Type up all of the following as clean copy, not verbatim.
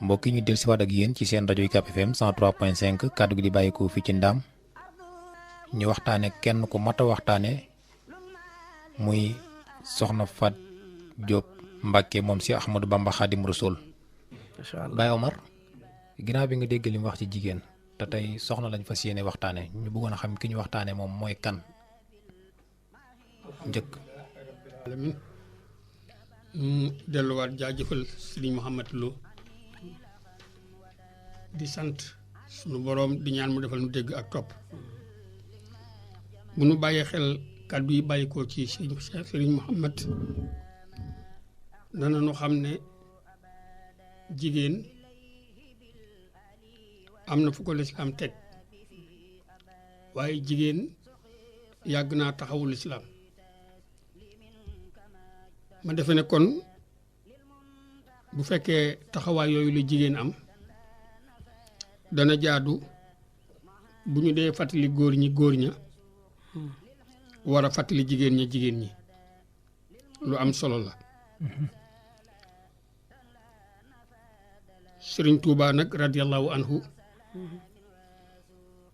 mbokk yi ñu del siwaat ak yéen ci seen rajo UCAB FM 103.5 kàddu gi di bàyyikoo fii ci Ndaam ñu waxtaane kenn ku mat a waxtaane muy soxna Fat Diop Mbacke moom si Ahmadou Bamba Khadim Rasoul. Baye Omar ginnaaw bi nga dégg li mu wax ci jigéen te tey soxna lañ fas yéene waxtaane ñu bëggoon a xam ki ñu waxtaane moom mooy kan njëkk. alamin delluwaat jaajëfal Serigne Mouhamed Lo di sant sunu boroom di ñaan mu defal nu dégg ak topp bu nu bàyyee xel kàddu yi bàyyi ko ci Serigne Mouhamed dana nu xam ne jigéen am na fu ko lislaam teg waaye jigéen yàgg naa taxawu lislaam ma defe ne kon bu fekkee taxawaay yooyu la jigéen am dana jaadu bu ñu dee fàttali góor ña war a fàttali jigéen ñi lu am solo la Sëriñ Tuubaa nag radiyallahu anhu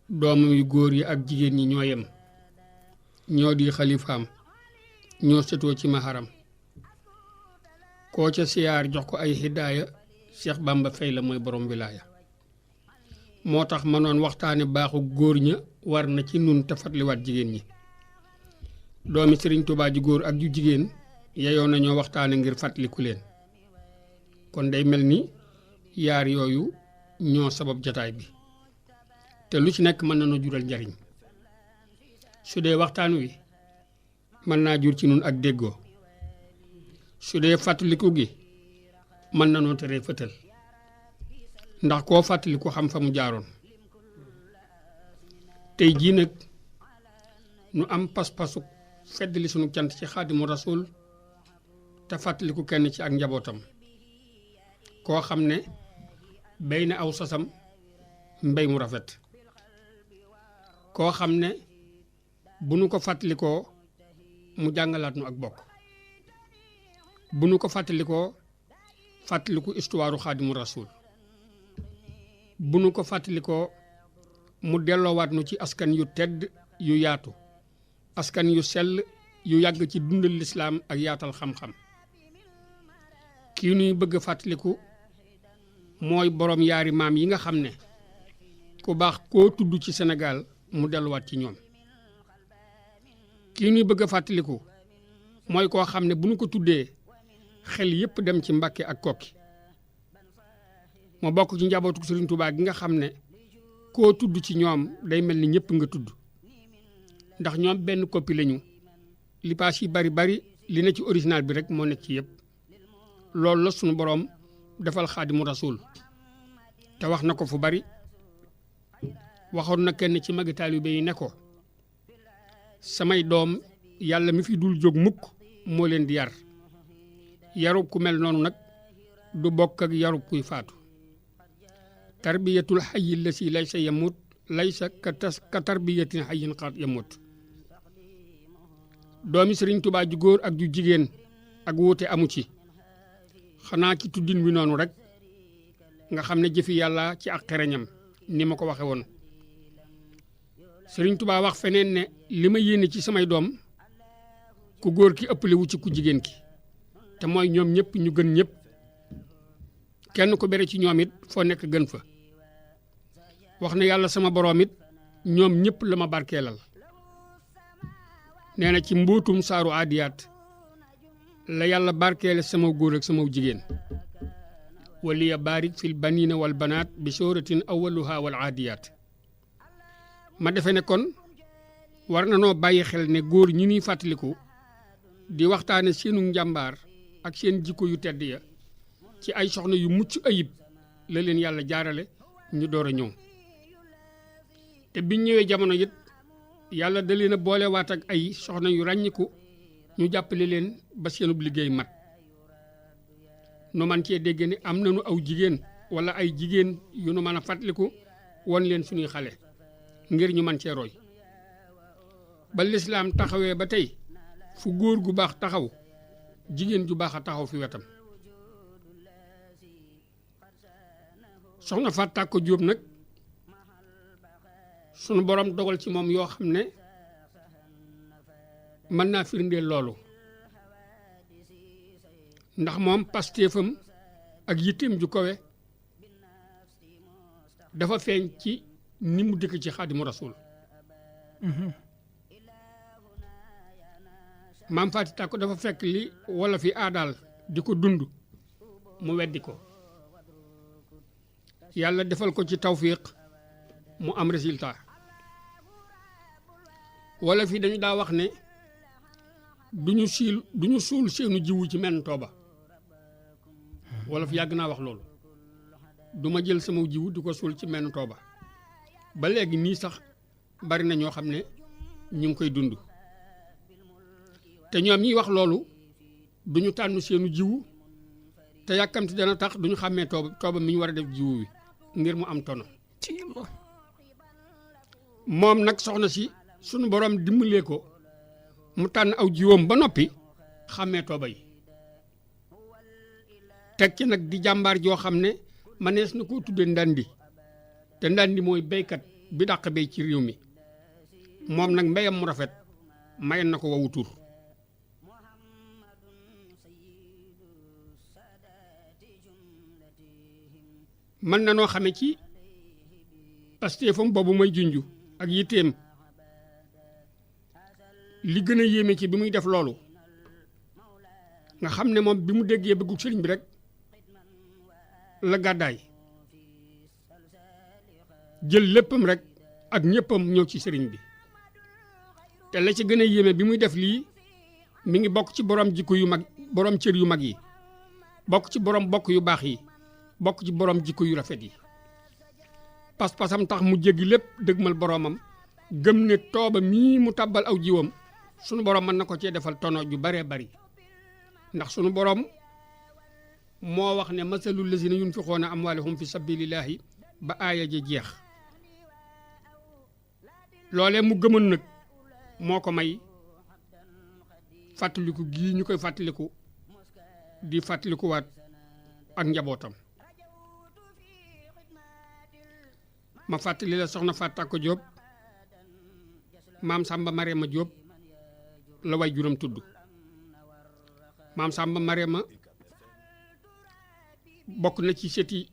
doomam yu góor yi ak jigéen ñi ñoo yem ñoo di xalifaam ñoo setoo ci maharam koo ca siyaar jox ko ay hidaaya Cheikh Bamba Fay la mooy borom wilaaya moo tax ma noon waxtaane baaxu góor ña war na ci nun te fàttaliwaat jigéen ñi doomi Sëriñ Tuubaa ju góor ak ju jigéen yeyoo nañoo waxtaane ngir fàttaliku leen kon day mel ni yaar yooyu ñoo sabab jataay bi te lu ci nekk mën na noo jural njariñ su dee waxtaan wi mën naa jur ci nun ak déggoo su dee fàttaliku gi mën na noo teree fëtal ndax koo fàttaliku xam fa mu jaaroon tey jii nag nu am pas-pasu feddali sunu cant ci Xaadimu Rasuul te fàttaliku kenn ci ak njabootam koo xam ne béy na aw sasam mbéy mu rafet koo xam ne bu nu ko fàttalikoo mu jàngalaat nu ak bokk bu nu ko fàttalikoo fàttaliku istuwaaru Xaadimu Rasuul bu nu ko fàttalikoo mu delloowaat nu ci askan yu tedd yu yaatu askan yu sell yu yàgg ci dundal lislaam ak yaatal xam-xam kii nuy bëgg fàttaliku mooy boroom yaari maam yi nga xam ne ku baax koo tudd ci Sénégal mu delluwaat ci ñoom kii nuy bëgg a fàttaliku mooy koo xam ne bu nu ko tuddee xel yépp dem ci Mbàkke ak Kokki moo bokk ci njabootu Sëriñ Tuubaa gi nga xam ne koo tudd ci ñoom day mel ni ñëpp nga tudd ndax ñoom benn copie lañu li paas yi bari li ne ci original bi rek moo nekk ci yëpp loolu la sunu boroom defal Xaadimu Rasuul te wax na ko fu bari waxoon na kenn ci magi taalibe yi ne ko samay doom yàlla mi fi dul jóg mukk moo leen di yar yarub ku mel noonu nag du bokk ak yarub kuy faatu tarbiyatul xayyi la si laysa yamut laysa ka tarbiyatin xayyin xaat yamut doomi Sëriñ Tuubaa ju góor ak ju jigéen ak wuute amu ci xanaa ci tuddin wi noonu rek nga xam ne jëfi yàlla ci ak xereñam ni ma ko waxe woon Sëriñ Tuubaa wax feneen ne li ma yéene ci samay doom ku góor ki ëppale wu ci ku jigéen ki te mooy ñoom ñëpp ñu gën ñëpp kenn ko bere ci ñoom it foo nekk gën fa wax na yàlla sama boroom it ñoom ñëpp la ma barkeelal nee na ci mbuutum saaru aadiyaat la yàlla barkeele sama góor ak sama jigéen waliya barik fil banina wal banaat bi sóoratin awaluha wal aadiyaat ma defe ne kon war na noo bàyyi xel ne góor ñi ñuy fàttaliku di waxtaane seenu njàmbaar ak seen jikko yu tedd ya ci ay soxna yu mucc ayib la leen yàlla jaarale ñu door a ñëw te biñ ñëwee jamono it yàlla da leen a boolewaat ak ay soxna yu ràññiku ñu jàppale leen ba seenub liggéey mat nu man cee dégg ne am nañu aw jigéen wala ay jigéen yu nu mën a fàttaliku won leen suñuy xale ngir ñu man cee roy ba lislaam taxawee ba tey fu góor gu baax taxaw jigéen ju baax a taxaw fi wetam soxna Faat Tàkko Jóob nag sunu borom dogal ci moom yoo xam ne mën naa firndeel loolu ndax moom pastéefam ak yitteem ju kawe dafa feeñ ci ni mu dëkk ci Xaadimu Rasuul maam Faati Tàkko dafa fekk li wala fi aadaal di ko dund mu weddi ko yàlla defal ko ci tawfiq mu am résultat wala fi dañu daa wax ne duñu suul seenu jiwu ci menn tooba wala fi yàgg naa wax loolu duma jël sama jiwu di ko suul ci menn tooba ba léegi nii sax bari na ñoo xam ne ñu ngi koy dund te ñoom ñiy wax loolu duñu tànn seenu jiwu te yàkkamti dana tax duñu xàmmee tooba mi ñu war a def jiwu wi ngir mu am tono moom nag soxna si sunu borom dimbalee ko mu tànn aw jiwoom ba noppi xàmmee tooba yi teg ci nag di jàmbaar joo xam ne manees na koo tuddee ndandi te ndandi mooy béykat bi dàq béy ci réew mi moom nag mbéyam mu rafet mayen na ko wawu tur mën na noo xame ci pastéefam boobu may junju ak yitteem li gën a yéeme ci bi muy def loolu nga xam ne moom bi mu déggee bëggu sëriñ bi rek la gàddaay jël léppam rek ak ñëppam ñëw ci sëriñ bi te la ci gën a yéeme bi muy def lii mi ngi bokk ci borom jikko yu mag borom cër yu mag yi bokk ci borom bokk yu baax yi bokk ci borom jikko yu rafet yi pas-pasam tax mu jéggi lépp dëgmal boromam gëm ne tooba mii mu tàbbal aw jiwam sunu borom mën na ko cee defal tono ju baree bari ndax sunu borom moo wax ne masalul lazina yunfiqoona amwaalahum fi sabilillahi ba aaya ja jeex loolee mu gëmoon nag moo ko may fàttaliku gii ñu koy fàttaliku di fàttalikuwaat ak njabootam ma fàttali la soxna Faat Tàkko Jóob maam Samba Marema Jóob la way juram tudd maam Samba Marema bokk na ci seti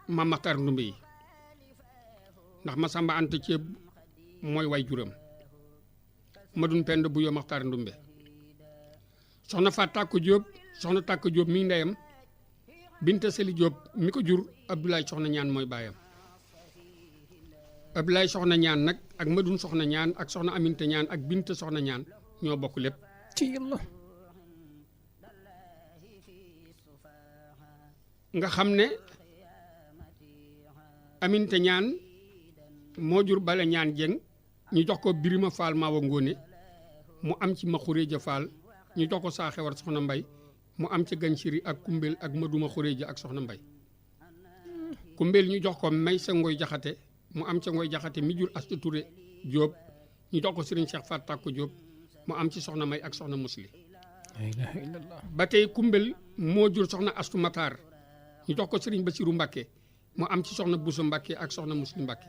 maam Maxtaar Ndumbe yi ndax ma Samba Anta Ceeb mooy way juram ma dun pend bu yoo Maxtaar Ndumbe soxna Faat Tàkko Jóob soxna Tàkko Jóob mi ndeyam Binta Seli Jóob mi ko jur Abdoulaye soxna ñaan mooy baayam Abdoulaye soxna ñaan nag ak Madun soxna ñaan ak soxna Aminta ñaan ak Binta soxna ñaan ñoo bokk lépp ci yàlla nga xam ne Aminta ñaan moo jur bale ñaan jeng ñu jox ko Birima Faal Maawa Ngóone mu am ci ma Xuréeja Faal ñu jox ko saa xewar soxna Mbay mu am ci Gansiri ak Kumbel ak Maduma Xuréeja ak soxna Mbay Kumbel ñu jox ko May sa Ngoy Jaxate mu am ca Ngoy Jaxate mi jur Asta Touré Jóob ñu jox ko Sëriñ Cheikh Faat Tàkko Jóob mu am ci soxna May ak soxna Musli la ilaha illallah ba tey Kumbel moo jur soxna Astu Mataar ñu jox ko Sëriñ Basiru Mbàkke mu am ci soxna Buso Mbàkke ak soxna Musli Mbàkke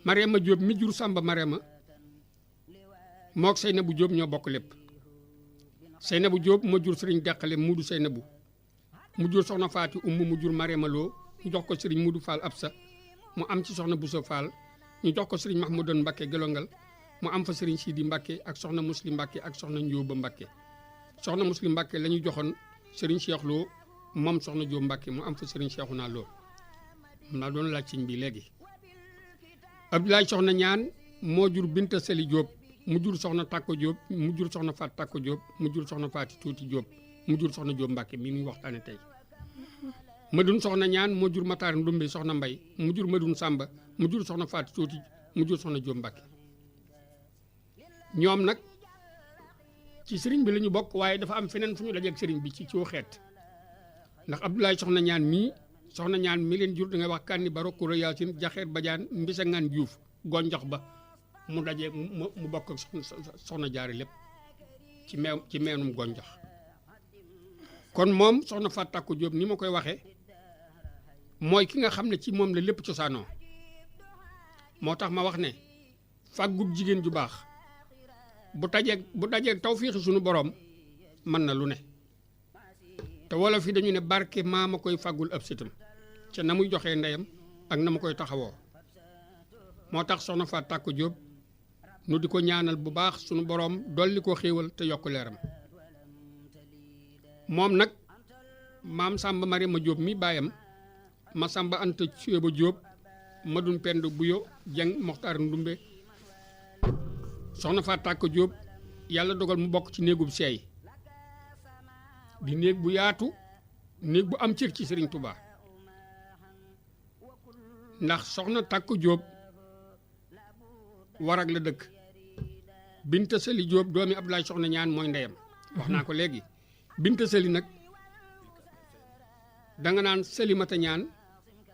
Marema Jóob mi jur Sàmba Marema mook Seynabu Jóob ñoo bokk lépp Seynabu Jóob moo jur Sëriñ Deqale Muudu Seynabu mu jur soxna Faati mu jur Marema Loo ñu jox ko Sëriñ Muudu Faal Absa mu am ci soxna Buso Faal ñu jox ko Sëriñ Mahmudan Mbàkke Gelongal mu am fa Sëriñ Sidi Mbàkke ak soxna Musli Mbàkke ak soxna Njóoba Mbàkke soxna Musli Mbàkke la ñu joxoon Sëriñ Cheikh Lo moom soxna Jóob Mbàkke mu am fa Sëriñ Cheikhouna Lo xam naa doon laaj sëñ bi léegi Abdoulaye soxna ñaan moo jur Binta Seli Jóob mu jur soxna Tàkko Jóob mu jur soxna Faat Tàkko Jóob mu jur soxna Faati Tuuti Jóob mu jur soxna Jóob Mbàkke mi muy waxtaane tey Madun soxna ñaan moo jur Mataar Ndumbe soxna Mbay mu jur Madun Sàmba mu jur soxna Faati Tuuti mu jur soxna Jóob Mbàkke ñoom nag ci sëriñ bi la ñu bokk waaye dafa am feneen fu ñu dajeeg sëriñ bi ci xeet ndax Abdoulaye soxna ñaan mii soxna ñaan mi leen jur da ngay wax kànni ba rokkuro yaasin jaxeer bajaan mbisa ngaan juuf gonjox ba mu dajee mu bokk ak soxna jaari lépp ci meenum gonjox kon moom soxna Faat Tàkko Jóob ni ma koy waxee mooy ki nga xam ne ci moom la lépp cosaanoo moo tax ma wax ne fàggub jigéen ju baax bu dajeeg tawfiixi sunu borom mën na lu ne te wala fi dañu ne barke maama koy fàggul ab sëtam ca na muy joxee ndeyam ak na ma koy taxawoo moo tax soxna Faat Tàkko Jóob nu di ko ñaanal bu baax sunu borom dolli ko xéewal te yokk leeram moom nag maam Samba Mariama Jóob mi baayam ma Samba Anta Suyeba Jóob ma dun pend buyo jeng Moxtaar Ndumbe soxna Faat Tàkko Jóob yàlla dogal mu bokk ci néegub seey di néeg bu yaatu néeg bu am cër ci Sëriñ Tuubaa ndax soxna Tàkko Jóob warag la dëkk Binta Sëli Jóob doomi Abdoulaye Soxna Ñaan mooy ndeyam wax naa ko léegi Binta Sëli nag danga naan Sëlimata Ñaan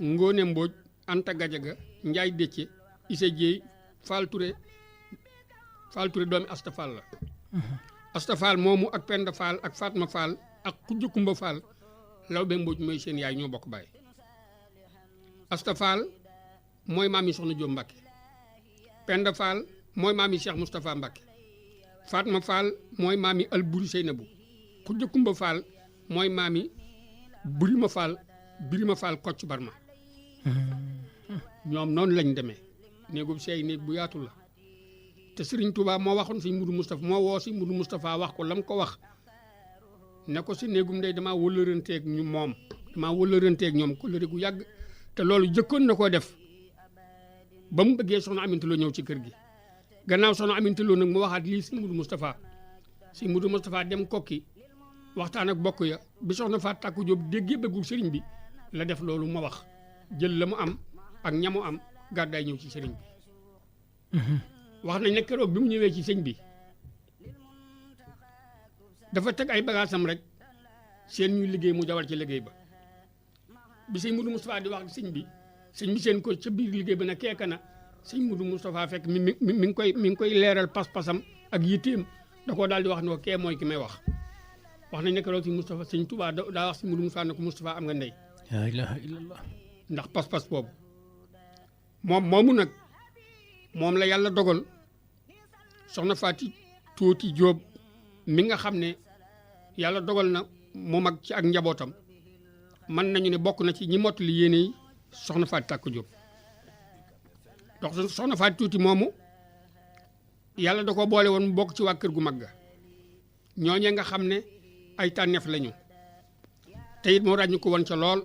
Ngóone Mbóoj Anta Gajaga Njaay Décce Ise Jéey Faal Ture doomi Asta Faal la Asta Faal moomu ak Penda Faal ak Fatma Faal ak Xujja Kumba Faal Lawbe Mbóoj mooy seen yaay ñoo bokk baay Asta Faal mooy maami Soxna Jóob Mbàkke Penda Faal mooy maami Cheikh Moustapha Mbàkke Fatma Faal mooy maami Alburi Seynabu Xujja Kumba Faal mooy maami Birima Faal Kocc Barma ñoom noonu lañ demee néegub seey néeg bu yaatu la te Sëriñ Tuubaa moo waxoon si Mudu Moustapha moo woo si Mudu Moustapha wax ko lam ko wax ne ko si néegum ndey damaa wëllëranteeg ñoom ko lëre gu yàgg te loolu jëkkoon na koo def ba mu bëggee soxna Aminta Lo ñëw ci kër gi gannaaw soxna Aminta Lo nag mu waxaat lii si Mudu Moustapha dem kokki waxtaan ak bokk ya bi soxna Faat Tàkko Jóob déggee bëggu sëriñ bi la def loolu ma wax jël la mu am ak ñamu am gàddaay ñëw ci sëriñ bi wax nañ ne keroog bi mu ñëwee ci sëñ bi dafa teg ay bagaasam rek seen ñuy liggéey mu jawal ci liggéey ba bi sëñ Mudu Moustapha di wax sëñ bi seen ko ca biir liggéey ba ne keeka na sëñ Mudu Moustapha fekk mi ngi koy leeral pas-pasam ak yitteem da koo daal di wax ne ko kee mooy ki may wax nañ ne keroog si Moustapha sëñ Touba daa wax si Mudu Moustapha ne ko Moustapha am nga ndey la ilaha illallah ndax pas-pas boobu moomu nag moom la yàlla dogal soxna Faati Tuuti Jóob mi nga xam ne yàlla dogal na mu mag ci ak njabootam mën nañu ne bokk na ci ñi mottali yéene yi soxna Faati Tàkko Jóob dox soxna Faati Tuuti moomu yàlla da ko boole woon mu bokk ci waa kër gu mag ga ñooñee nga xam ne ay tànneef lañu te it moo ràññu ko woon ca lool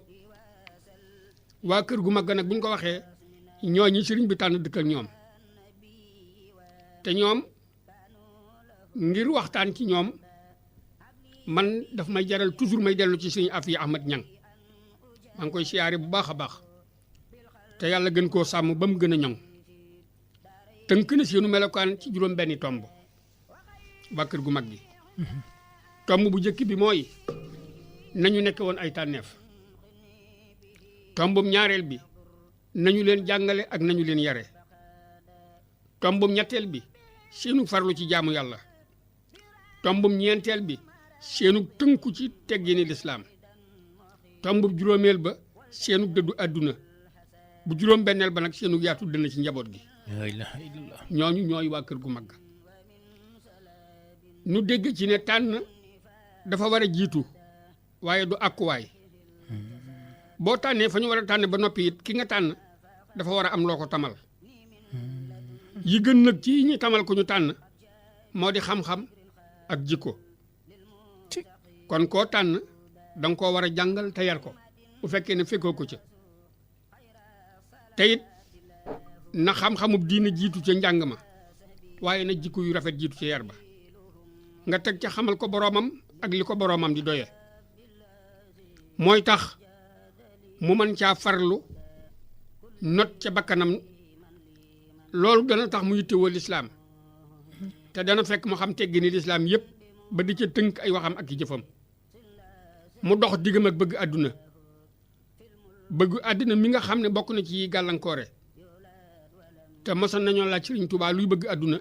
waa kër gu mag ga nag bu ñu ko waxee ñooñi sëriñ bi tànn dëkk ak ñoom te ñoom ngir waxtaan ci ñoom man daf may jaral toujours may dellu ci sëriñ Afiya Ahmad Ñang maa ngi koy siyaare bu baax a baax te yàlla gën koo sàmm ba mu gën a ñoŋ tënk na seenu melokaan ci juróom benni tomb waa kër gu mag gi tomb bu njëkk bi mooy nañu nekk woon ay tànneef tombum ñaareel bi nañu leen jàngale ak nañu leen yare tombum ñetteel bi seenu farlu ci jaamu yàlla tombum ñeenteel bi seenu tënku ci teggini lislaam tombum juróomeel ba seenu dëddu àdduna bu juróom benneel ba nag seenu yaatu dënn ci njaboot gi la ilaha illallah ñooñu ñooy waa kër gu mag nu dégg ci ne tànn dafa war a jiitu waaye du àkkuwaay boo tànnee fa ñu war a tànn ba noppi it ki nga tànn dafa war a am loo ko tamal yi gën nag ci ñi tamal ko ñu tànn moo di xam-xam ak jikko kon koo tànn danga koo war a jàngal te yar ko bu fekkee ne fekkoo ko ca te it na xam-xamub diine jiitu ca njàng ma waaye na jikko yu rafet jiitu ca yar ba nga teg ca xamal ko boroomam ak li ko boroomam di doye mooy tax mu mën caa farlu not ca bakkanam loolu dana tax mu yittewoo lislaam te dana fekk mu xam teggini lislaam yépp ba di ca tënk ay waxam ak i jëfam mu dox diggam ak bëgg àdduna mi nga xam ne bokk na ci gàllankoore te mosoon nañoo laaj Sëriñ Tuubaa luy bëgg àdduna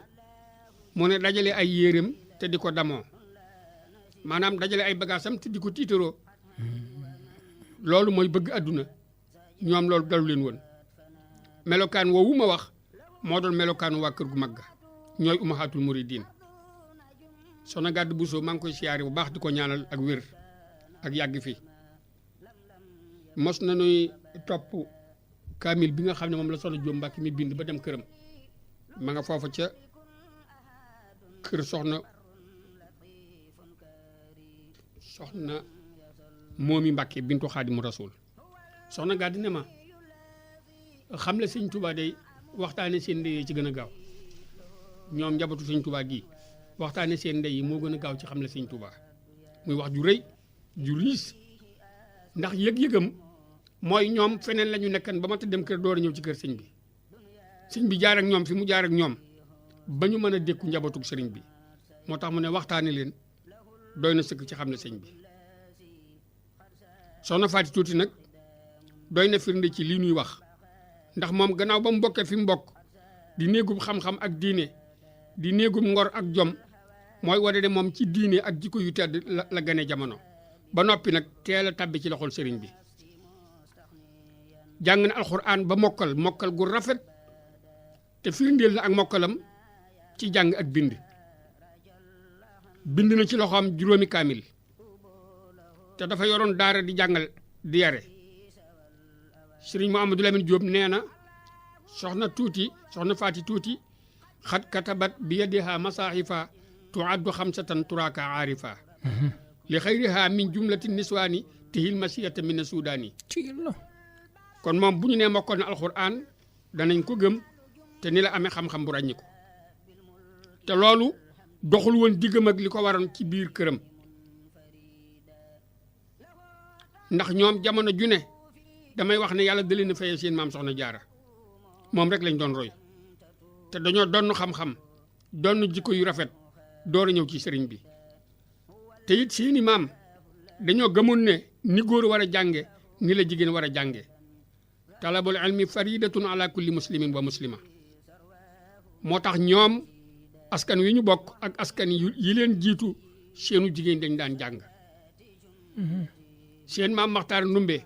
mu ne dajale ay yéreem te di ko damoo maanaam dajale ay bagaasam te di ko tiitaroo loolu mooy bëgg àdduna ñoom loolu dalu leen woon melokaan woowu ma wax moo doon melokaanu waa kër gu mag ga ñooy umahatul muridin soxna Gàdd Buso maa ngi koy siyaare bu baax di ko ñaanal ak wér ak yàgg fi mos na nuy topp kaamil bi nga xam ne moom la soxna Jóob Mbàkke mi bind ba dem këram ma nga foofa ca kër soxna moomi Mbàkke bintu Xaadimu Rasuul soxna Gàdd ne ma xam la sëñ Tuubaa day waxtaane seen ndey yi ci gën a gaaw ñoom njabootu sëñ Tuubaa gi waxtaane seen ndey yi moo gën a gaaw ci xam la sëñ Tuubaa muy wax ju rëy ju riis ndax yëg-yëgam mooy ñoom feneen la ñu nekkan ba ma ta dem kër door a ñëw ci kër sëñ bi jaar ak ñoom fi mu jaar ak ñoom ba ñu mën a dékku njabootug sëriñ bi moo tax mu ne waxtaane leen doy na sëkk ci xam ne sëñ bi soxna Faati Tuuti nag doy na firnde ci lii nuy wax ndax moom gannaaw ba mu bokkee fi mu bokk di néegum xam-xam ak diine di néegum ngor ak jom mooy wane ne moom ci diine ak jikko yu tedd la gane jamono ba noppi nag teel a tabbi ci loxol sëriñ bi jàng na alxuraan ba mokkal gu rafet te firndeel na ak mokkalam ci jàng ak bind na ci loxoom juróomi kaamil te dafa yoroon daara di jàngal di yare sëriñ Mouhamadou Lamine Diop nee na soxna Faati Tuuti xat katabat bi yadiha masaaxifa tuaddu xamsatan turaka aarifa li xayriha min jumlati niswaani tihil masiyata min a suudaani kon moom bu ñu nee mokkal na alxuraan danañ ko gëm te ni la amee xam-xam bu ràññi ko te loolu doxul woon diggam ak li ko waroon ci biir këram ndax ñoom jamono ju ne damay wax ne yàlla da leen a fayee seen maam soxna jaara moom rek lañ doon roy te dañoo donn xam-xam donn jikko yu rafet door a ñëw ci sëriñ bi te it seeni maam dañoo gëmoon ne ni góor war a jànge ni la jigéen war a jànge talabul ilmi faridatun ala kulli muslimin wa muslima moo tax ñoom askan wi ñu bokk ak askan yi leen jiitu seenu jigéen dañ daan jàng seen maam Maxtaar Ndumbe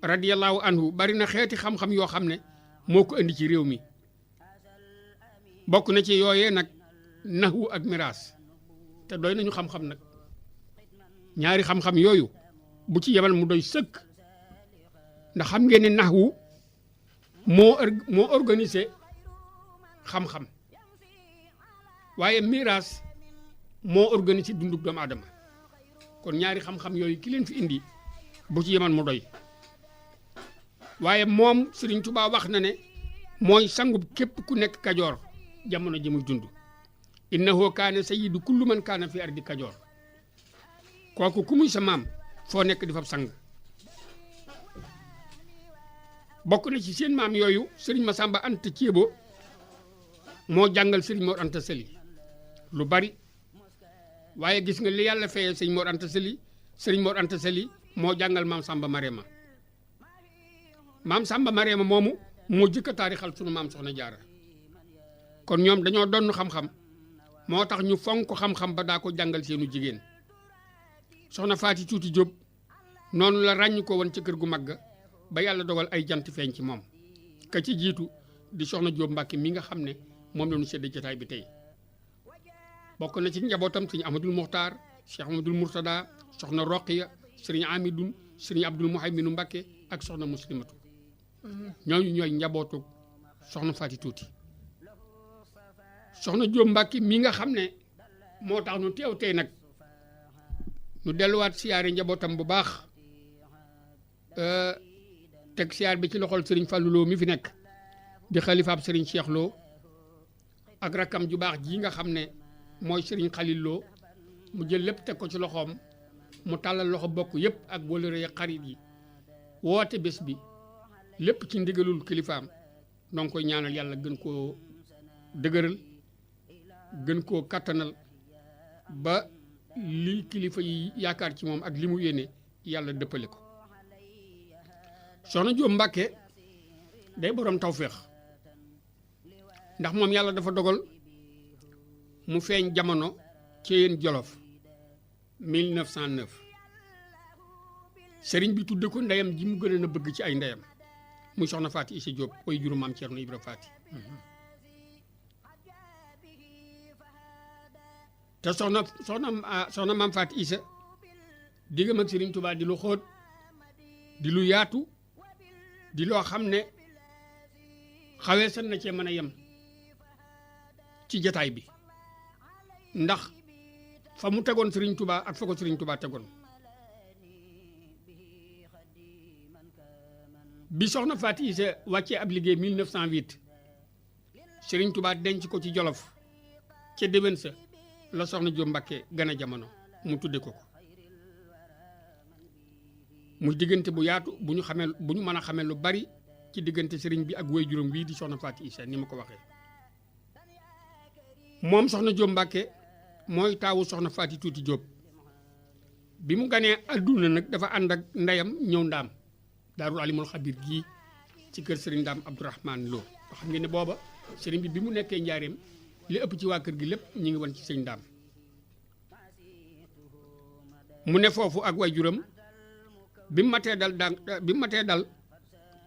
radiyallahu anhu bari na xeeti xam-xam yoo xam ne moo ko indi ci réew mi bokk na ci yooyee nag naxwu ak miraas te doy nañu xam-xam nag ñaari xam-xam yooyu bu ci yemal mu doy sëkk ndax xam ngeen ne naxwu moo organisé xam-xam waaye miraas moo organisé dundug doomu aadama kon ñaari xam-xam yooyu ki leen fi indi bu ci yemal mu doy waaye moom Sëriñ Tuubaa wax na ne mooy sangub képp ku nekk kajoor jamono ji muy dund innahu kaana sayyidu kullu man kaana fi ardi kajoor kooku ku muy sa maam foo nekk di fab sang bokk na ci seen maam yooyu Sëriñ Masamba Anta Ceebo moo jàngal Sëriñ Mor Anta Sali lu bari waaye gis nga li yàlla fayee Sëriñ Mor Anta Sali Sëriñ Mor Anta Sali moo jàngal maam Samba Marema maam Samba Marema moomu moo jëkk a taarixal sunu maam soxna jaara kon ñoom dañoo donn xam-xam moo tax ñu fonk xam-xam ba daa ko jàngal seenu jigéen soxna Faati Tuuti Jóob noonu la ràññ ko woon ca kër gu mag ba yàlla dogal ay jant feeñ ci moom ka ci jiitu di soxna Jóob Mbàkke mi nga xam ne moom la ñu sédd jotaay bi tey bokk na ci njabootam sëriñ Ahmadul Muxtaar Cheikh Ahmadul Murtada soxna Roqiya sëriñ Amidun sëriñ Abdul Muhayminu Mbàkke ak soxna Muslimatu ñooñu ñooy njabootu soxna Faati Tuuti soxna Jóob Mbàkke mi nga xam ne moo tax nu teew tey nag nu delluwaat siyaare njabootam bu baax teg siyaar bi ci loxol sëriñ Fàllu Lo mi fi nekk di xalifaab sëriñ Cheikh Lo ak rakkam ju baax ji nga xam ne mooy sëriñ Xalil Lo mu jël lépp teg ko ci loxoom mu tàllal loxo bokk yépp ak wóllëre xarit yi woote bés bi lépp ci ndigalul kilifaam noo ngi koy ñaanal yàlla gën koo dëgëral gën koo kattanal ba li kilifa yi yaakaar ci moom ak li mu yéene yàlla dëppale ko soxna Jóob Mbàkke day borom tawféex ndax moom yàlla dafa dogal mu feeñ jamono ci yéen Jolof 1909 sëriñ bi tudde ko ndeyam ji mu gën a bëgg ci ay ndeyam muy soxna Faati Isa Jóob way juru maam Cerno Ibra Faati te soxna maam Faati Isa diggam ak sëriñ Tuubaa di lu xóot di lu yaatu di loo xam ne xawee san na cee mën a yem ci jataay bi ndax fa mu tegoon sëriñ Tuubaa ak fa ko sëriñ Tuubaa tegoon bi soxna Faati Isa wàccee ab liggéey 1908 sëriñ Tuubaa denc ko ci Jolof ca déwén sa la soxna Jóob Mbàkke gën a jamono mu tudde ko muy diggante bu yaatu bu ñu mën a xamee lu bari ci diggante sëriñ bi ak way juróom wii di soxna Faati Isa ni ma ko waxee moom soxna Jóob Mbàkke mooy taawu soxna Faati Tuuti Jóob bi mu ganee adduna nag dafa ànd ak ndeyam ñëw ndaam daarul alimul xabir gii ci kër sëriñ Ndaam Abdourahman Lo xam ngeen ne booba sëriñ bi mu nekkee njaareem li ëpp ci waa kër gi lépp ñu ngi woon ci sëñ Ndaam mu ne foofu ak waajuram bi mu matee dal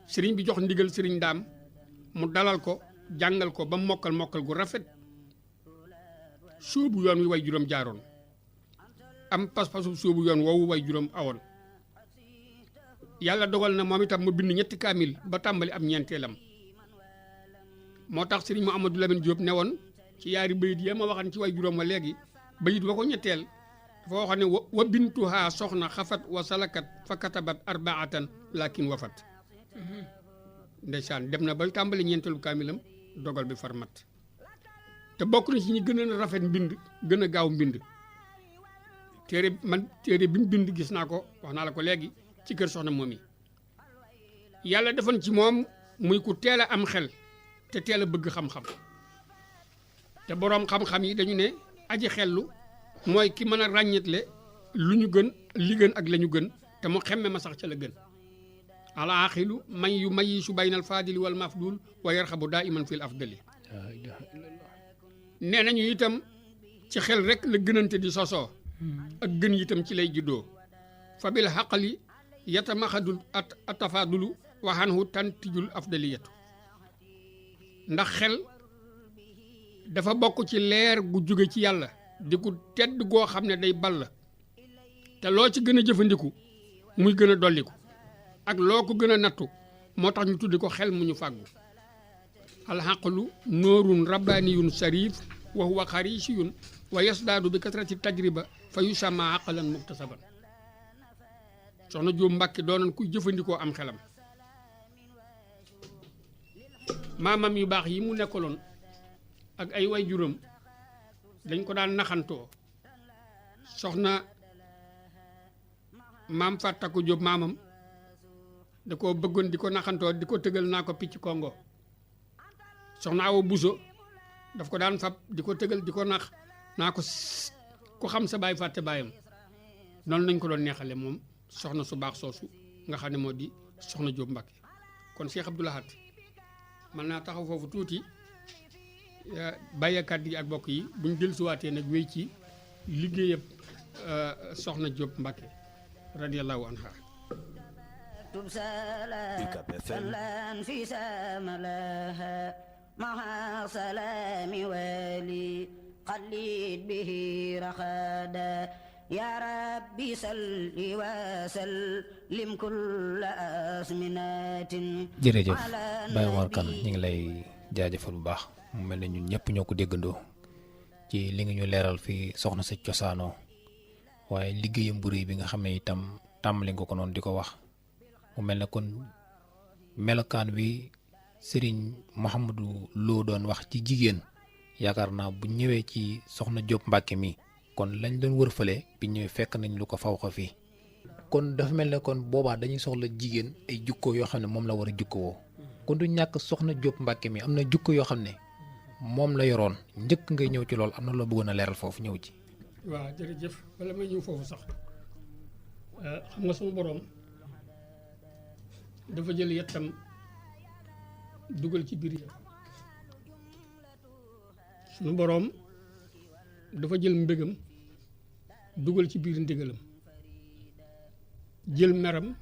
sëriñ bi jox ndigal sëriñ Ndaam mu dalal ko jàngal ko ba mokkal gu rafet sóobu yoon wi waajuram jaaroon am pas-pasu sóobu yoon woowu waajuram awoon yàlla dogal na moom itam mu bind ñetti kaamil ba tàmbali am ñeenteelam moo tax sëriñ Mouhamadou Lamine Diop ne woon ci yaari bayit ya ma waxan ci way juróom wa léegi bayit wa ko ñetteel dafa waxoon ne wa bintuhaa soxna xafat wa salakat fa katabat arbaatan lakin wafat ndeysaan dem na ba tàmbali ñeenteelu kaamilam dogal bi far mat te bokk na ci ñi gën a rafet mbind gën a gaaw mbind téere bi mu bind gis naa ko wax naa la ko léegi ci kër soxna moom yi yàlla defoon ci moom muy ku teel a am xel te teel a bëgg xam-xam te boroom xam-xam yi dañu ne aji xellu mooy ki mën a ràññetle lu ñu gën li gën ak la ñu gën te mu xemme ma sax ca la gën ala axilu man yu mayisu baynal faadili wal mafdul wa yarxabu daa iman fil afdali nee nañu itam ci xel rek la gënante di sosoo ak gën itam ci lay juddoo fa bil xaqali yatamaxadul atafadulu waxanhu tantijul afdaliyatu ndax xel dafa bokk ci leer gu jóge ci yàlla di ku tedd goo xam ne day ball te loo ci gën a jëfandiku muy gën a dolliku ak loo ko gën a nattu moo tax ñu tuddi ko xel mu ñu fàggu alxaqlu noorun rabbaniyun sarif wa huwa xarisiyun wa yasdaadu bi kasrati tajriba fa yusamma aqlan muktasaban soxna Jóob Mbàkke doonoon kuy jëfandikoo am xelam maamam yu baax yi mu nekkaloon ak ay way juróom dañ ko daan naxantoo soxna maam Fàttaku Jóob maamam da ko bëggoon di ko naxantoo di ko tëgal naa ko picc kongo soxna Awa Buso daf ko daan fab di ko tëgal di ko nax naa ko ku xam sa baay fàtte baayam noonu lañ ko doon neexale moom soxna su baax soosu nga xam ne moo di soxna Jóob Mbàkke kon Cheikh Abdou Lahad mën naa taxaw foofu tuuti bàyyeekat yi ak bokk yi buñ dellusiwaatee nag wéy ci liggéeyab soxna Jóob Mbàkke radiyallahu anha مع سلام والي قلد به رخادا يا ربي صل وسلم كل أزمنة jërëjëf Baye Mor Kane ñu ngi lay jaajëfal bu baax mu mel ne ñun ñëpp ñoo ko déggandoo ci li nga ñu leeral fi soxna sa cosaanoo waaye liggéeyam bu rëy bi nga xam ne itam tàmbali nga ko noonu di ko wax mu mel ne kon melokaan wi sëriñ Mouhamadou Lo doon wax ci jigéen yaakaar naa bu ñëwee ci soxna Jóob Mbàkke mi kon lañ doon wër fële bi ñëwee fekk nañ lu ko faw ko fii kon dafa mel ne kon boobaa dañuy soxla jigéen ay jukko yoo xam ne moom la war a jukkowoo kon du ñàkk soxna Jóob Mbàkke mi am na jukko yoo xam ne moom la yoroon njëkk ngay ñëw ci loolu am na loo bëggoon a leeral foofu ñëw ci. waaw jërëjëf bala may ñëw foofu sax xam nga sama boroom dafa jël yettam dugal ci biir sunu boroom dafa jël mbégam dugal ci biir ndigalam jël meram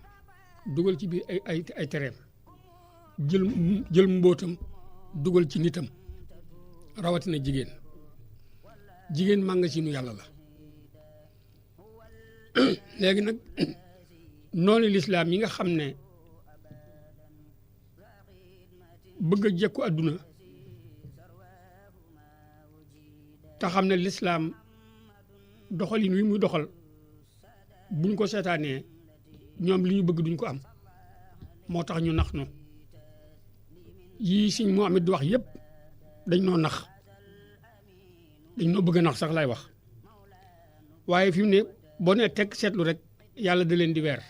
dugal ci biir ay tereem jël mbóotam dugal ci nitam rawatina jigéen màngasinu yàlla la léegi nag noonu lislaam yi nga xam ne bëgg a jekku àdduna te xam ne lislaam doxalin wi muy doxal buñ ko seetaanee ñoom li ñu bëgg duñ ko am moo tax ñu nax no yii Sëñ Muhammad di wax yëpp dañ noo nax dañ noo bëgg a nax sax lay wax waaye fi mu ne boo nee teg seetlu rek yàlla da leen di weer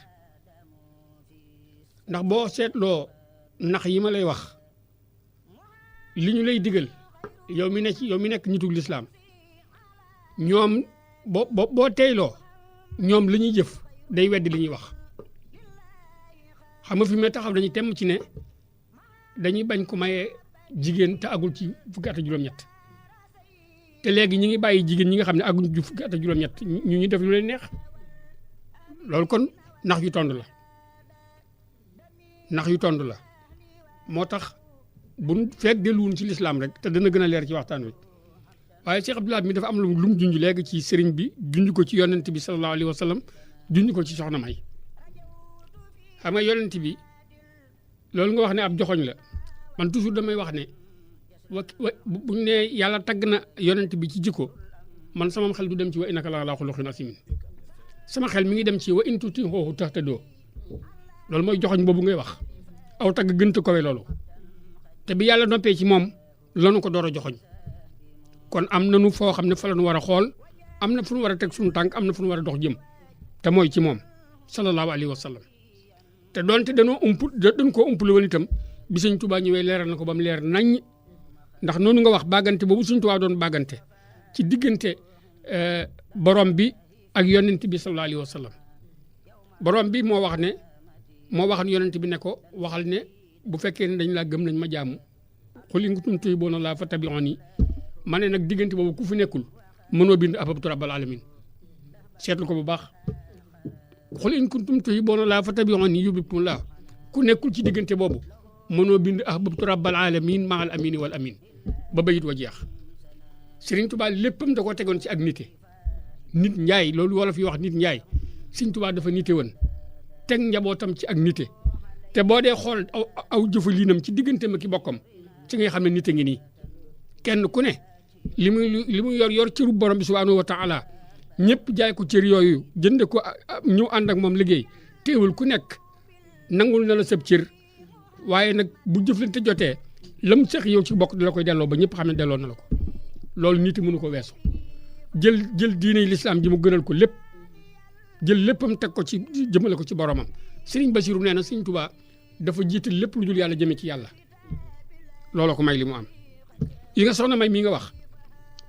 ndax boo seetloo nax yi ma lay wax li ñu lay digal yow mi nekk nitu lislaam ñoom boo teyloo ñoom li ñuy jëf day weddi li ñuy wax xam nga fi mu ne taxaw dañuy temm ci ne dañuy bañ ko maye jigéen te agul ci fukki at ak juróom-ñett te léegi ñi ngi bàyyi jigéen ñi nga xam ne agul ci fukki at ak juróom-ñett ñu def lu leen neex loolu kon nax yu tond la moo tax bu fekk delluwun ci lislaam rek te dana gën a leer ci waxtaan wi waaye Cheikh Abdoulaye mi dafa am lu mu junj léegi ci sëriñ bi junj ko ci yonent bi sallallahu alayhi wa sallam junj ko ci soxna May xam nga yonent bi loolu nga wax ne ab joxoñ la man toujours damay wax ne buñ ne yàlla tagg na yonent bi ci jikko man sama xel du dem ci wa innaka la ala xuluqin asimin sama xel mi ngi dem ci wa in tuti'uhu tahtadu loolu mooy joxoñ boobu ngay wax aw tagg gënta kowe loolu te bi yàlla noppee ci moom lanu ko door a joxoñ kon am nañu foo xam ne fa la ñu war a xool am na fu ñu war a teg suñu tànk am na fu ñu war a dox jëm te mooy ci moom sallallahu alayhi wa sallam te doonte dañ koo umpule woon itam bi Sëñ Tuubaa ñëwee leeral na ko ba mu leer naññ ndax noonu nga wax bàggante boobu Sëñ Tuubaa doon bàggante ci diggante borom bi ak yonent bi sallallahu alayhi wa sallam borom bi moo wax yonent bi ne ko waxal ne bu fekkee ne dañ laa gëm nañ ma jaamu xul in kuntum tuhibbuuna llaaha fattabi'uuni ma ne nag diggante boobu ku fi nekkul mënoo bind ahbabtu rabbal alamin seetlu ko bu baax xul in kuntum tuhibbuuna llaaha fattabi'uuni yuhbibkumu llaah ku nekkul ci diggante boobu mënoo bind ahbabtu rabbal alamin ma'al amini wal amin ba bayit wa jeex Sëriñ Tuubaa léppam da koo tegoon ci ak nite nit njaay loolu wolof yi wax nit njaay Sëriñ Tuubaa dafa nite woon teg njabootam ci ak nite te boo dee xool aw jëfaliinam ci diggante ma ki bokkam ci ngay xam ne nite ngi nii kenn ku ne li muy yor cëru borom bi subhanahu wa taala ñëpp jaay ko cër yooyu jënde ko ñu ànd ak moom liggéey teewul ku nekk nangul na la sab cër waaye nag bu jëflante jotee lam seq yow ci bokk di la koy delloo ba ñëpp xam ne delloo na la ko loolu nit mënu ko weesu jël diine lislaam ji mu gënal ko lépp jël léppam teg ko ci jëmale ko ci boromam Sëriñ Basiru nee na Sëriñ Tuubaa dafa jiital lépp lu dul yàlla jëme ci yàlla looloo ko may li mu am yi nga soxna May mii nga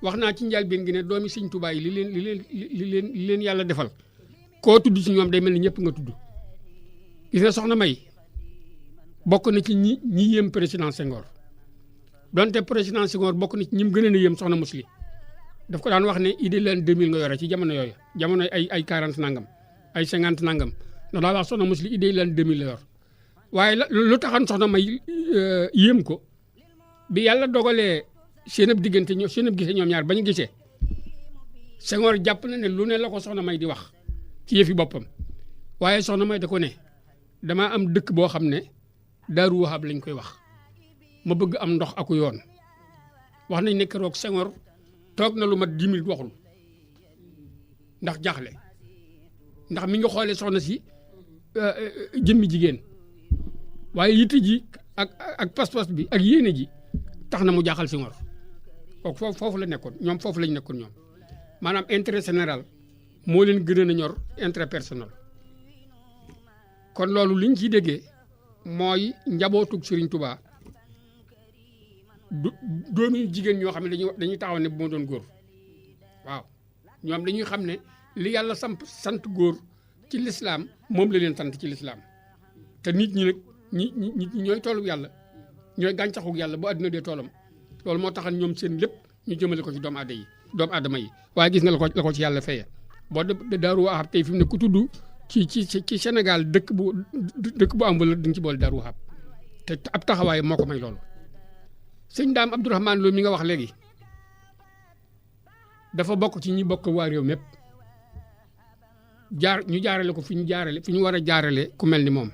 wax naa ci njëlbéen gi ne doomi Sëriñ Tuubaa yi li leen yàlla defal koo tudd ci ñoom day mel ni ñëpp nga tudd gis nga soxna May bokk na ci ñi yéem président Senghor donte président Senghor bokk na ci ñi mu gën a yéem soxna Musli daf ko daan wax ne idée l'an 2000 nga yore ci jamono yooyu jamono ay 40 nangam ay 50 nangam ndax daa wax soxna Musli idée l'an 2000 la yor waaye lu taxan soxna May yéem ko bi yàlla dogalee seen ab diggante seen ab gisee ñoom ñaar ba ñu gisee Senghor jàpp na ne lu ne la ko soxna May di wax ci yëfi boppam waaye soxna May da ko ne damaa am dëkk boo xam ne Daaru Wahab lañ koy wax ma bëgg am ndox aku yoon wax nañ ne keroog Senghor toog na lu mat 10 minutes waxul ndax jaaxle ndax mi nga xoolee soxna si jëmmi jigéen waaye yitte ji ak pas-pas bi ak yéene ji tax na mu jaaxal Senghor kooku foofu la nekkoon ñoom foofu lañ nekkoon ñoom maanaam intérêt général moo leen gën a ñor intérêt personnel kon loolu liñ ciy déggee mooy njabootug Serigne Touba doomi jigéen ñoo xam ne dañuy taxaw ne bu ma doon góor waaw ñoom dañuy xam ne li yàlla sant góor ci lislaam moom la leen sant ci lislaam te nit ñi nag ñi ñooy toolu yàlla ñooy gàncaxu yàlla bu àdduna dee toolam loolu moo taxal ñoom seen lépp ñu jëmale ko ci doomu aadama yi waaye gis nga la ko ci yàlla feye boo de Daaru Wahab tey fi mu ne ku tudd ci Sénégal dëkk bu am wala dañ ci boole Daaru Wahab te ab taxawaay moo ko may loolu. sëñ Daam Abdourahmane Lo mi nga wax léegi dafa bokk ci ñi bokk waa réew mépp ñu jaarale ko fi ñu war a jaarale ku mel ni moom.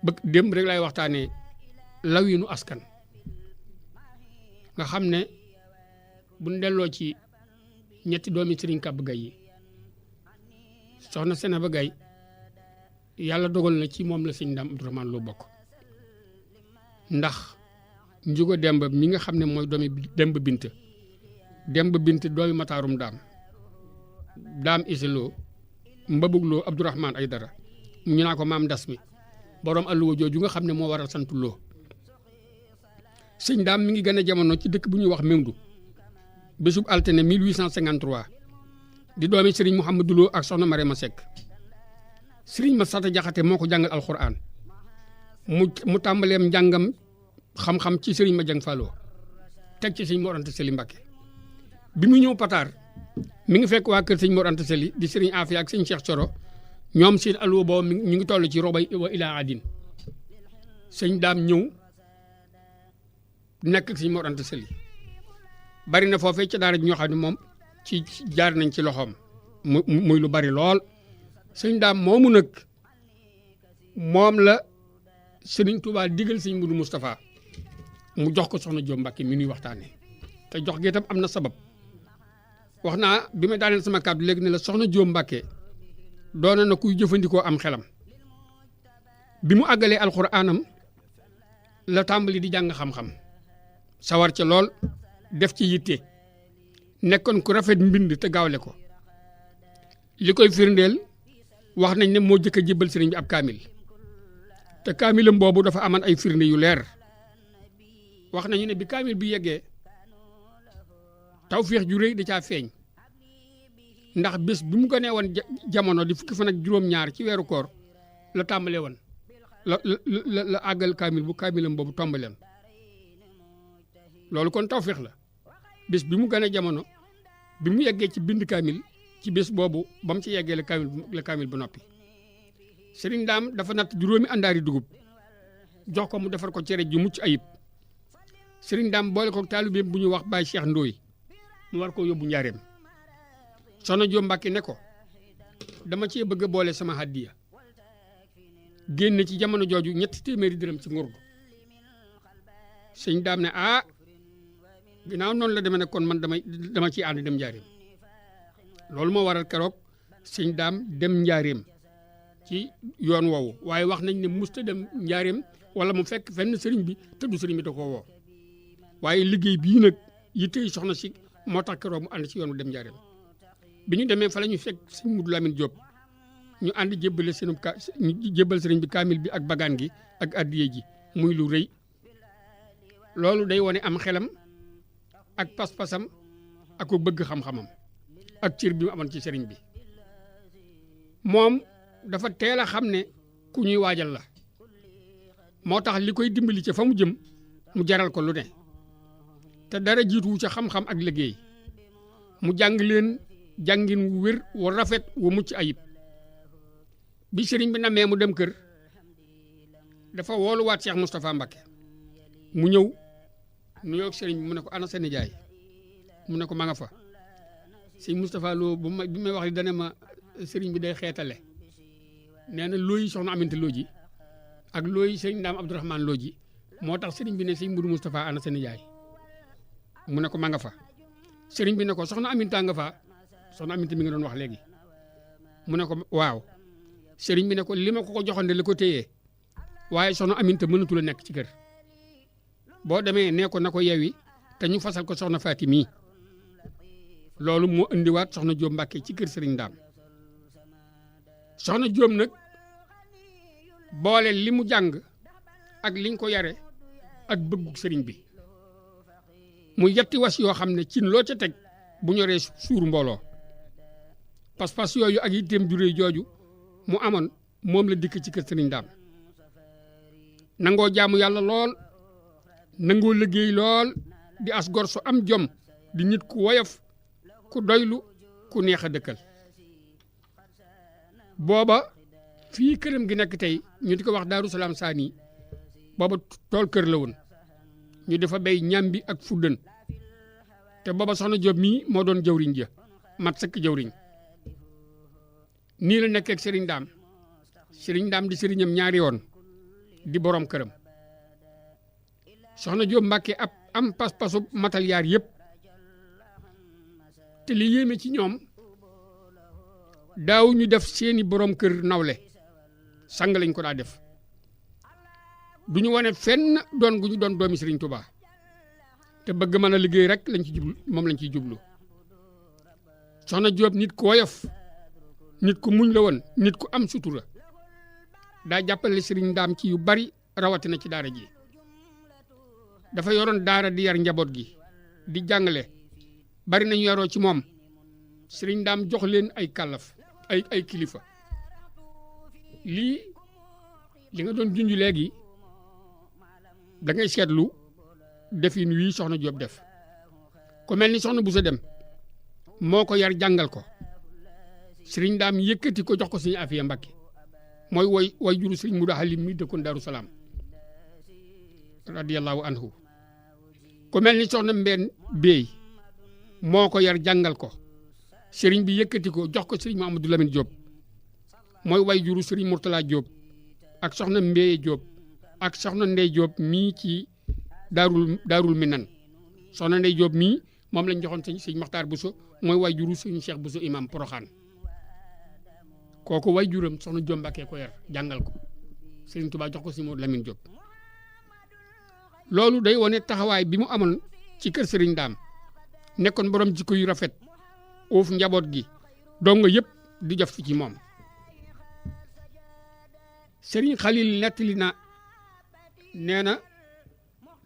bëgg démb rek lay waxtaanee lawinu askan nga xam ne buñ delloo ci ñetti doomi Sëriñ Kàbb Gay yi soxna Senaba Gay yàlla dogal na ci moom la sëñ Daam Abdourahmane Lo bokk ndax Njugo Demba mi nga xam ne mooy doomi Demba Bint doomi Mataarum Daam Issa Lo Mbabug Lo Abdourahmane Aydara ñu naa ko maam das mi borom alluwa jooju nga xam ne moo waral sant Lo sëñ Daam mi ngi gën a jamono ci dëkk bu ñuy wax Mewndu bésub altine 1853 di doomi Serigne Mouhamadou Lo ak soxna Marema Seck Serigne Massata Jaxate moo ko jàngal alxuraan mu tàmbaleem njàngam xam-xam ci Serigne Madiang Fallo teg ci Serigne Mor Anta Sali Mbacké bi mu ñëw Pataar mi ngi fekk waa kër Serigne Mor Anta Sali di Serigne Afia ak Serigne Cheikh Coro ñoom seen alluwa boobu ñu ngi toll ci robay wa ilaa adin sëñ Daam ñëw nekk ak Serigne Mor Anta Sali bari na foofee ca daara ji ñoo xam ne moom ci jaar nañ ci loxoom muy lu bari lool sëñ Daam moomu nag moom la Serigne Touba digal sëñ Mudu Moustapha mu jox ko soxna Jóob Mbàkke mi nuy waxtaane te jox gi itam am na sabab wax naa bi ma daaneel sama kàddu léegi ne la soxna Jóob Mbàkke doona na kuy jëfandikoo am xelam bi mu àggalee alxuraanam la tàmbali di jàng xam-xam sawar ca lool def ci yitte nekkoon ku rafet mbind te gaawle ko li koy firndeel wax nañ ne moo jëkk a jébbal sëriñ bi ab kaamil te kaamilam boobu dafa aman ay firnde yu leer wax nañu ne bi kaamil bi yeggee tawféex ju rëy da caa feeñ ndax bés bi mu gënee woon jamono di fukki fan ak juróom-ñaar ci weeru koor la tàmbalee woon la àggal kaamilam boobu tombaleen loolu kon tawféex la bés bi mu gënee jamono bi mu yeggee ci bind kaamil ci bés boobu ba mu ci yeggee la kaamil bu noppi Sëriñ Daam dafa natt juróomi àndaari dugub jox ko mu defar ko cere ju mucc ayib Sëriñ Daam boole ko taalibeem bu ñuy wax Baye Cheikh Ndooy mu war ko yóbbu njaareem soxna Jóob Mbàkke ne ko dama cee bëgg a boole sama hàddiya génn ci jamono jooju 300 dërëm ci ngurdu sëñ Daam ne ginnaaw noonu la demee ne kon man dama ciy ànd dem njaareem loolu moo waral keroog sëñ Daam dem njaareem ci yoon woowu waaye wax nañ ne musta dem njaareem wala mu fekk fenn sëriñ bi te du sëriñ bi da koo woo waaye liggéey bii nag yittey soxna si moo tax keroog mu ànd ci yoonu dem njaareem bi ñu demee fa la ñu fekk sëñ Mudu Lamin Jóob ñu ànd jébbal sëriñ bi kaamil bi ak bagaan gi ak addiye ji muy lu rëy loolu day wone am xelam ak pas-pasam ak ko bëgg xam-xamam ak cër bi mu amoon ci sëriñ bi moom dafa teel a xam ne ku ñuy waajal la moo tax li koy dimbali ca fa mu jëm mu jaral ko lu ne te dara jiituwu ca xam-xam ak liggéey mu jàng leen jàngin wu wér wu rafet wu mucc ayib bi sëriñ bi namee mu dem kër dafa wooluwaat Cheikh Moustapha Mbacké mu ñëw nuyoog sëriñ bi mu ne ko ana sa nijaay mu ne ko ma nga fa sëñ Moustapha Lo bi may wax li dane ma sëriñ bi day xeetale nee na looyi soxna Aminta Lo ji ak looyi sëriñ Daam Abdourahmane Lo ji moo tax sëriñ bi ne sëñ Mudu Moustapha ana sa nijaay mu ne ko ma nga fa sëriñ bi ne ko soxna Aminta nga fa soxna Aminta mi nga doon wax léegi mu ne ko waaw sëriñ bi ne ko li ma ko joxoon de la ko téyee waaye soxna Aminta mënatul a nekk ci kër boo demee nee ko na ko yewi te ñu fasal ko soxna Faati mii loolu moo indiwaat soxna Jóob Mbàkke ci kër sëriñ Daam soxna Jóob nag boole li mu jàng ak liñ ko yare ak bëggu sëriñ bi mu yetti was yoo xam ne cin loo ca teg bu ñoree suur mbooloo pas-pas yooyu ak yitteem ju réy jooju mu amoon moom la dikk ci kër sëriñ Daam nangoo jaamu yàlla lool nangoo liggéey lool di as gor su am jom di nit ku woyof ku doylu ku neex a dëkkal booba fii këram gi nekk tey ñu di ko wax Daaru Salaam Saani booba tool kër la woon ñu dafa béy ñambi ak fuddën te booba soxna Jóob mii moo doon jëwriñ ja mat sëkk jëwriñ nii la nekkee ak sëriñ daam di sëriñam ñaari yoon di borom këram soxna Jóob Mbàkke ab am pas-pasu matal yaar yëpp te li yéeme ci ñoom daaw ñu def seeni borom kër nawle sang lañ ko daa def du ñu wane fenn doon gu ñu doon doomi Sëriñ Tuubaa te bëgg mën a liggéey rek lañ ci jublu moom lañ ciy jublu soxna Jóob nit ku woyof nit ku muñ la woon nit ku am sutura daa jàppale sëriñ daam ci yu bari rawatina ci daara ji dafa yoroon daara di yar njaboot gi di jàngale bari nañu yaroo ci moom sëriñ daam jox leen ay kàllaf ay kilifa lii li nga doon junj léegi da ngay seetlu defin wii soxna Jóob def ku mel ni soxna bu sa dem moo ko yar jàngal ko sëriñ daam yëkkati ko jox ko sëriñ Afiya Mbàkke mooy way juru sëriñ Mudu Halim mi dëkkoon Daaru Salaam radiyallahu anhu ku mel ni soxna Mbeen Beey moo ko yar jàngal ko sëriñ bi yëkkati ko jox ko sëriñ Mamadou Lamine Diop mooy way juru sëriñ Mourtala Diop ak soxna Mbeye Diop ak soxna Ndey Diop mii ci daarul Minan soxna Ndey Diop mii moom lañ joxoon sëñ Maxtaar Bousso mooy way juru sëriñ Cheikh Bousso imam Poroxaan kooku way juram soxna Jóob Mbàkke ko yar jàngal ko sëriñ Tuubaa jox ko sëriñ Mamadou Lamine Diop loolu day wane taxawaay bi mu amoon ci kër sëriñ daam nekkoon borom jikko yu rafet uuf njaboot gi dongo yëpp di jëf ci moom sëriñ Xalil nettali na nee na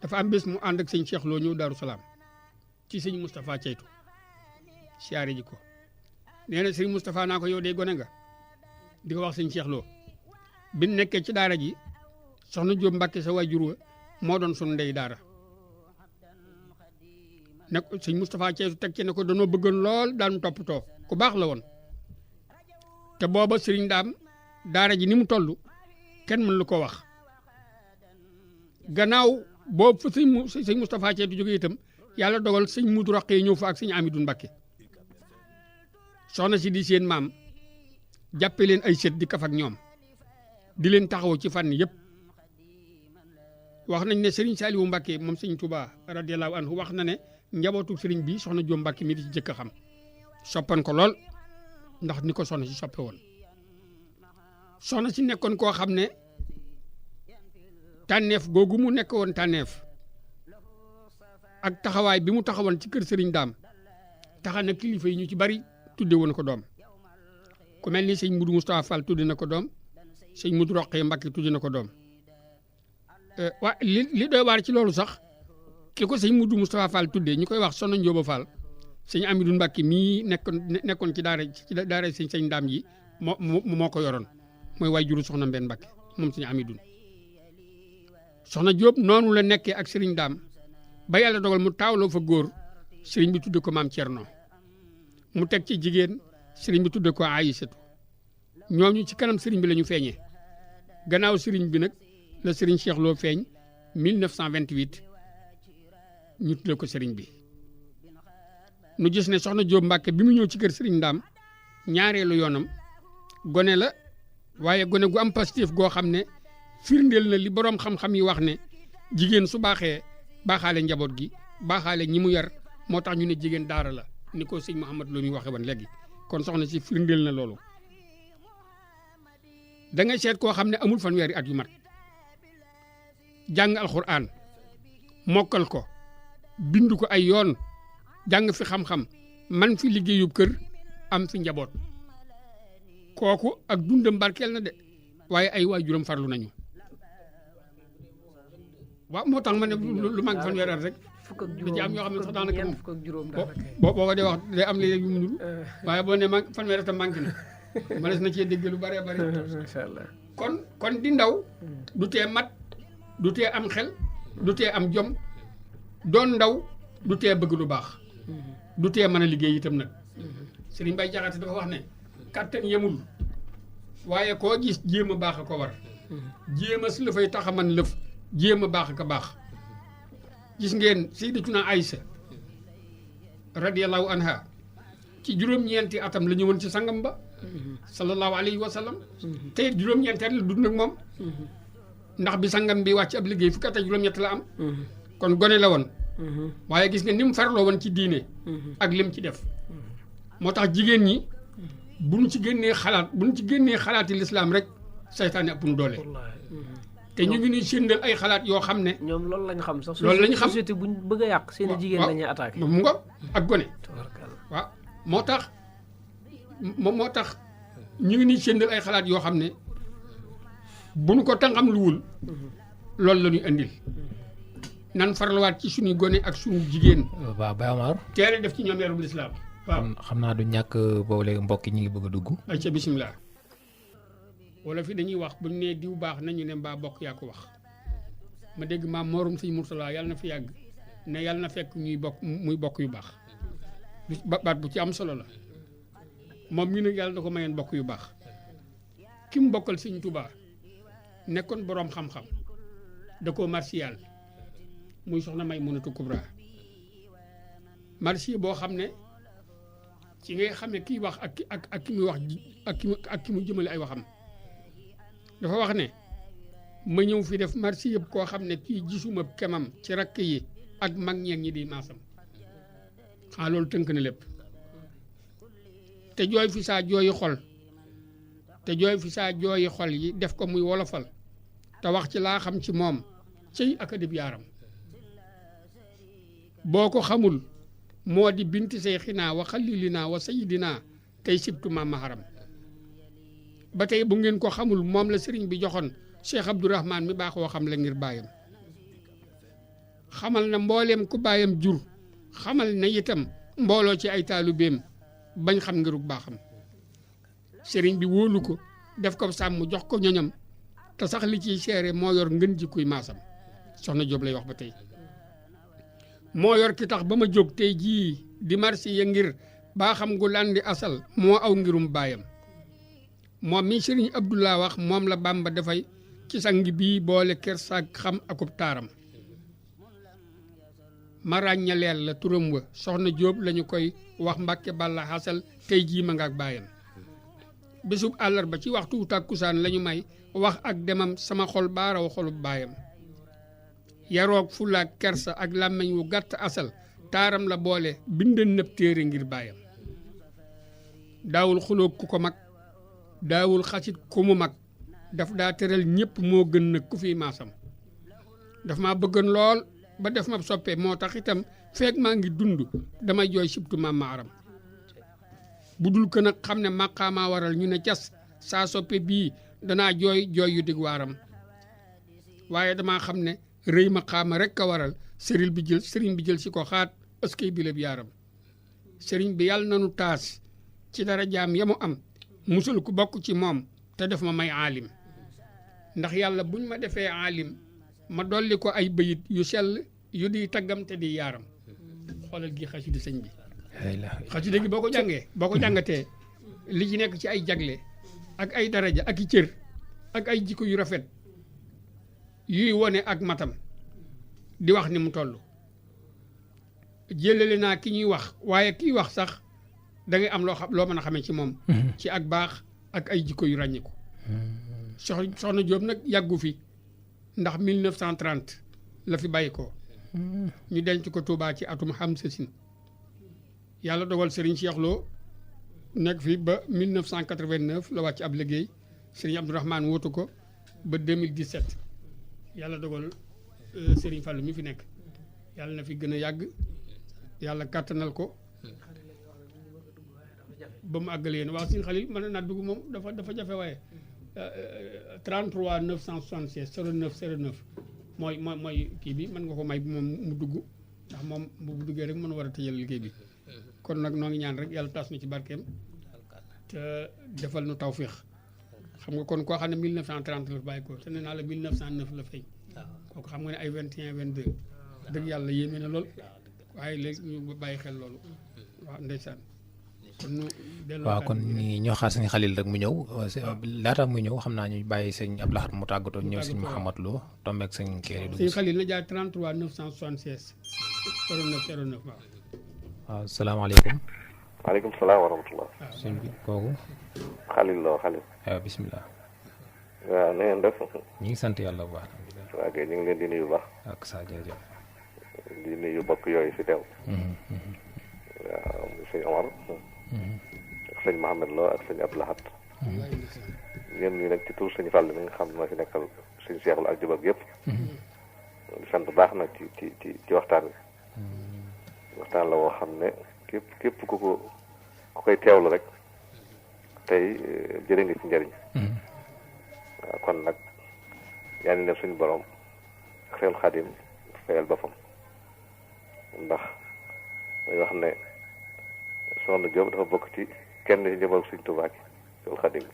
dafa am bés mu ànd ak sëñ Cheikh Lo ñëw Daaru Salaam ci sëñ Moustapha Ceytu siyaare ji ko nee na sëriñ Moustapha naa ko yow de gone nga di ko wax sëñ Cheikh Lo bi nekkee ci daara ji soxna Jóob Mbàkke sa waajur wa moo doon sunu ndey daara nekk sëñ Moustapha Ceytu teg ci ne ko danoo bëggoon lool daanu toppatoo ku baax la woon te booba sëriñ daam daara ji ni mu toll kenn mën lu ko wax gannaaw boobu fa sëñ Moustapha Ceytu jóge itam yàlla dogal sëñ Mudu Roqee ñëw fa ak sëñ Amidou Mbàkke soxna si di seen maam jàppe leen ay sët di kaf ak ñoom di leen taxaw ci fànn yëpp wax nañ ne Serigne Saliou Mbacke moom Serigne Touba radiyallahu anhu wax na ne njabootu Serigne bi soxna Jóob Mbacke mi di ci jëkk a xam soppan ko lool ndax ni ko soxna si soppe woon soxna si nekkoon koo xam ne tànneef googu mu nekk woon tànneef ak taxawaay bi mu taxawoon ci kër Serigne Daam taxa na kilifa yi ñu ci bari tudde woon ko doom ku mel ni sëñ Mudu Moustapha Fall tudde na ko doom sëñ Mudu Roqee Mbacke tudde na ko doom waa li doy waar ci loolu sax ki ko sëñ Mudu Moustapha Fall tuddee ñu koy wax Soxna Njóoba Fall sëñ Amidou Mbacke mii nekkoon ci daara sëñ Daam ji moo ko yoroon mooy waay juru soxna Mbeen Mbacke moom sëñ Amidou soxna Jóob noonu la nekkee ak sëriñ Daam ba yàlla dogal mu taawloo fa góor sëriñ bi tudde ko maam Cerno mu teg ci jigéen sëriñ bi tudde ko Aysatu ñooñu ci kanam sëriñ bi la ñu feeñee gannaaw sëriñ bi nag la sëriñ Cheikh Lo feeñ 1928 ñu tudde ko sëriñ bi nu gis ne soxna Jóob Mbàkke bi mu ñëw ci kër sëriñ Daam ñaareelu yoonam gone la waaye gone gu am pastéef goo xam ne firndeel na li boroom xam-xam yi wax ne jigéen su baaxee baaxaale njaboot gi baaxaale ñi mu yar moo tax ñu ne jigéen daara la ni ko sëñ Mouhamed Lo mi waxe woon léegi kon soxna si firndeel na loolu da ngay seet koo xam ne amul fanweeri at yu mat jàng alxuraan mokkal ko bind ko ay yoon jàng fi xam-xam man fi liggéeyub kër am fi njaboot kooku ak dundam barkeel na de waaye ay waajuram farlu nañu waaw moo tax ma ne lu manqué fanweeri at rek da ci am ñoo xam ne sax daanaka moom boo ko dee wax day am léegi yu mu nul waaye boo ne fanweeri atam manqué na mënees na cee dégg lu bëree bëri macha allah kon di ndaw du tee mat du tee am xel du tee am jom doon ndaw du tee bëgg lu baax du tee mën a liggéey itam nag Serigne Baye Jaxate dafa wax ne kattan yemul waaye koo gis jéem a baax a ko war jéem a si la fay tax a man lëf jéem a baax a ko baax gis ngeen Sayyidatuna Aysa radiyallahu anha ci juróom-ñeenti atam la ñëwoon ci sangam ba sallallahu alayhi wa sallam te juróom-ñeenti at la dund ak moom ndax bi sangam bi wàcc ab liggéey fukki at ak juróom-ñett la am kon gone la woon waaye gis nga ni mu farloo woon ci diine ak lim ci def moo tax jigéen ñi bu ñu ci génnee xalaati lislaam rek saytaane ëpp nu doole te ñu ngi ñuy séndal ay xalaat yoo xam ne ñoom loolu lañ xam sax loolu lañ xam société buñ bëgg a yàq seen jigéen lañuy attaqué mu nga ak gone waaw moo tax ñu ngi ñuy séndal ay xalaat yoo xam ne bu ñu ko tàngam luwul loolu la ñuy indil nan farluwaat ci suñuy gone ak suñu jigéen waaw Baye Omar teere def ci ñoom yarub lislaam waaw xam naa du ñàkk boobu léegi mbokk yi ñu ngi bëgg a dugg ay ca bisimilah wala fi dañuy wax bu ñu nee diw baax nañu ne mbaa bokk yaa ko wax ma dégg maam Morum Sëñ Murtala yàlla na fi yàgg ne yàlla na fekk ñuy bokk muy bokk yu baax baat bu ci am solo la moom ñu ne yàlla da ko mayeen bokk yu baax ki mu bokkal Sëñ Tuubaa nekkoon boroom xam-xam da koo martial muy soxna Maymunatu Kubra marché boo xam ne ci ngay xam ne kiy wax ak ki muy wax ak ki mu jëmale ay waxam dafa wax ne ma ñëw fi def marché yëpp koo xam ne kii gisuma kemam ci rakk yi ak mag ñeeg ñi di maasam xanaa loolu tënk na lépp te jooy fi saa jooyi xol yi def ko muy wolofal te wax ci laa xam ci moom cëy ak a dib yaaram boo ko xamul moo di binti seyxinaa wa xalilinaa wa sayidinaa tey sibtu maam maharam ba tey bu ngeen ko xamul moom la sëriñ bi joxoon Cheikh Abdourahman mi baaxoo xam la ngir baayam xamal na mbooleem ku baayam jur xamal na itam mbooloo ci ay taalubeem bañ xam ngiruk baaxam sëriñ bi wóolu ko def ko sàmm jox ko ñoñam te sax li ciy seere moo yor ngën jikkuy maasam soxna Jóob lay wax ba tey moo yor ki tax ba ma jóg tey jii di marsi ya ngir baaxam gu landi asal moo aw ngirum baayam moom mi sëriñ Abdullah wax moom la Bàmba dafay ci sang bii boole kersaak xam akub taaram ma ràññaleel la turam wa soxna Jóob lañu koy wax Mbàkke Balla xasal tey jii ma nga ak baayam bésub àllarba ci waxtu tàkkusaan lañu may wax ak demam sama xol baaraw xolub baayam yaroog fulaak kersa ak làmmiñ wu gàtt asal taaram la boole bind nëb téere ngir baayam daawul xuloog ku ko mag daawul xasit ku mu mag daf daa tëral ñépp moo gën nag ku fi maasam daf ma bëggoon lool ba def ma soppe moo tax itam feek maa ngi dund damay jooy sibtu maam maaram bu dul ko nag xam ne maqaamaa waral ñu ne cas saa soppe bii danaa jooy yu dig waaram waaye damaa xam ne rëy maqaama rek a waral sëriñ bi jël si ko xaat ëskay bi léb yaaram sëriñ bi yàlla nanu taas ci dara jaam ya mu am musul ku bokk ci moom te def ma may aalim ndax yàlla buñ ma defee aalim ma dolli ko ay bayit yu sell yu di taggam te di yaaram xoolal gi xasida sëñ bi xasida gi boo ko jàngatee li ci nekk ci ay jagle ak ay daraja ak i cër ak ay jikko yu rafet yuy wone ak matam di wax ni mu toll jëlale naa ki ñuy wax waaye kiy wax sax da ngay am loo mën a xamee ci moom ci ak baax ak ay jikko yu ràññiku soxna Jóob nag yàggu fi ndax 1930 la fi bàyyi ko ñu denc ko Touba ci atum xam sasin yàlla dogal Serigne Cheikh Lo nekk fi ba 1989 la wàcc ab liggéey Serigne Abdourahmane wóotu ko ba 2017 yàlla dogal Serigne Fallou mi fi nekk yàlla na fi gën a yàgg yàlla kàttanal ko ba mu àggale yéen waaw Serigne Khalil mën naa dugg moom dafa jafe waaye 33 976 09 09 mooy kii bi mën nga ko may moom mu dugg ndax moom bu duggee rek mën a war a tëjal liggéey bi kon nag noo ngi ñaan rek yàlla taas na ci barkeem te defal nu tawféex xam nga kon koo xam ne 1930 la bàyyi ko te nee naa la 1909 la feeñ kooku xam nga ne ay 21 22 dëgg yàlla yéeme na lool waaye léegi ñu bàyyi xel loolu waaw ndeysaan waaw kon ñi ñoo xaar sëñ Xalil rek mu ñëw laata muy ñëw xam naa ñu bàyyi sëñ Abdou Lahad mu tàggatoo ñëw sëñ Mouhamad Lo tombeek sëñ Kéri dugg sëñ Xalil na jaar 33 976 09 09 waaw. waaw salaamaaleykum. maaleykum salaam wa rahmatullah. sëñ bi kooku. Xalil la Xalil. waaw bisimilah. waaw na ngeen def. ñu ngi sant yàlla bu baax. waaw kay ñu ngi leen di nuyu bu baax. ak saa jërëjëf. di nuyu bokk yooyu fi teew. waaw sëñ Omar. ak sëñ Mohamed Lo ak sëñ Abdou Lahad. ñeen ñi nag ci tur sëñ Fall mi nga xam ne moo si nekkal sëñ Seexul ak jubag yëpp. di sant baax nag ci waxtaan wi. waxtaan la woo xam ne képp ku koy teewlu rek tey jërë nga ci njëriñ. waaw kon nag yaa ngi leen suñu borom Seexul Xadim fayal boppam ndax day wax ne Soxna Jóob dafa bokk ci kenn ci njaboot Sëñ Tuubaa gi Seexul Xadim